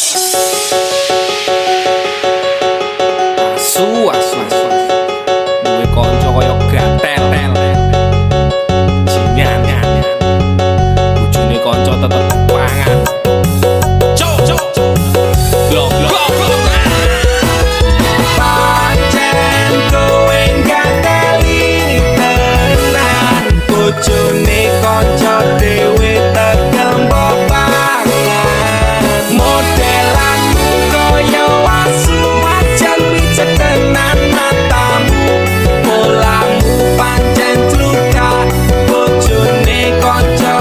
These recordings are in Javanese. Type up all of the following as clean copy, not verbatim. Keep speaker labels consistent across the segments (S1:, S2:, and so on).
S1: Asu asu asu. Duwe kanca kaya gatel. Jingan. Bojone kanca tetep pangan. Cok cok. Blok blok blok. Pancen kowe gateli tenan, bojone kanca dhewe tegel mbok pangan. Modelanmu kaya asu wajan picek tenan matamu, polamu pancen cluthak, bojone kanca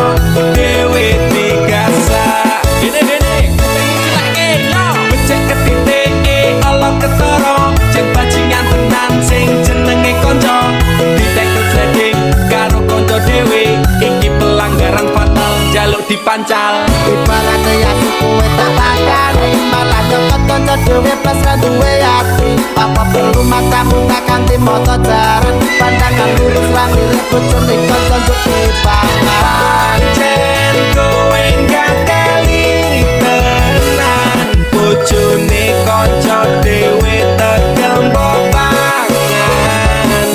S1: dhewe digasak. Dene dene kupingmu cilekke yo. Becek ketitike ala ketara, cek bajingan tenan sing jenenge kanca. Ditekel sliding karo kanca dhewe, iki pelanggaran fatal njaluk dipancal.
S2: Ibarate aku kowe tak pakani, malah nyokot kanca dhewe pas ra duwe ati. Apa perlu matamu tak kanthi mata jaran, pandangan lurus lan lirik bojone kanca njuk dipangan.
S1: Pancen kowe gateli tenan, bojone kanca dhewe tegel mbok pangan.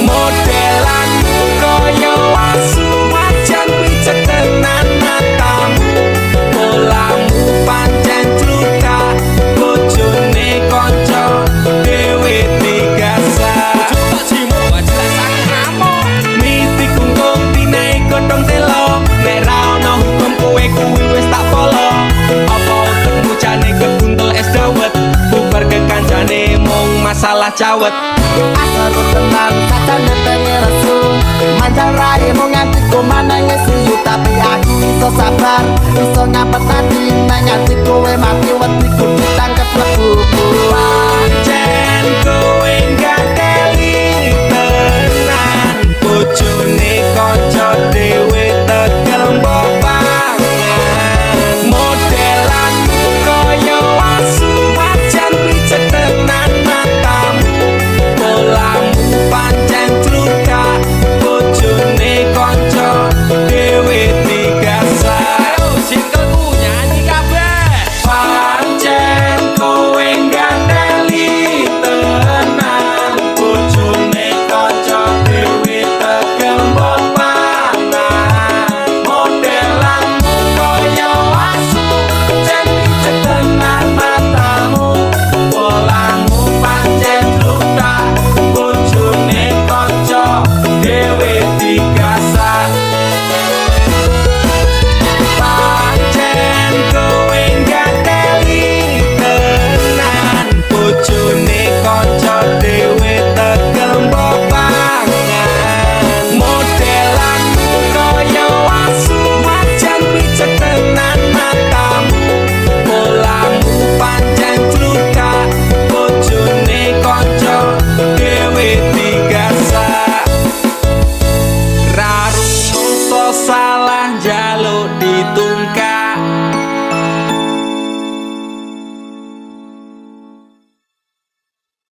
S1: Modelanmu kaya asu wajan picek tenan matamu, polamu pancen cluthak, bojone kanca dhewe digasak. Miti kungkung tinae godhong telo, nek ra ono hukum kowe kuwi wis tak polo. Apa utekmu jane kebuntel es dawet, bubar kekancane mung masalah cawet.
S2: Aku tenan sajane pengen resu, mancal raimu nganti kumanange siyu. Tapi aku iso sabar, iso ngapet ati, nek nganti kowe mati.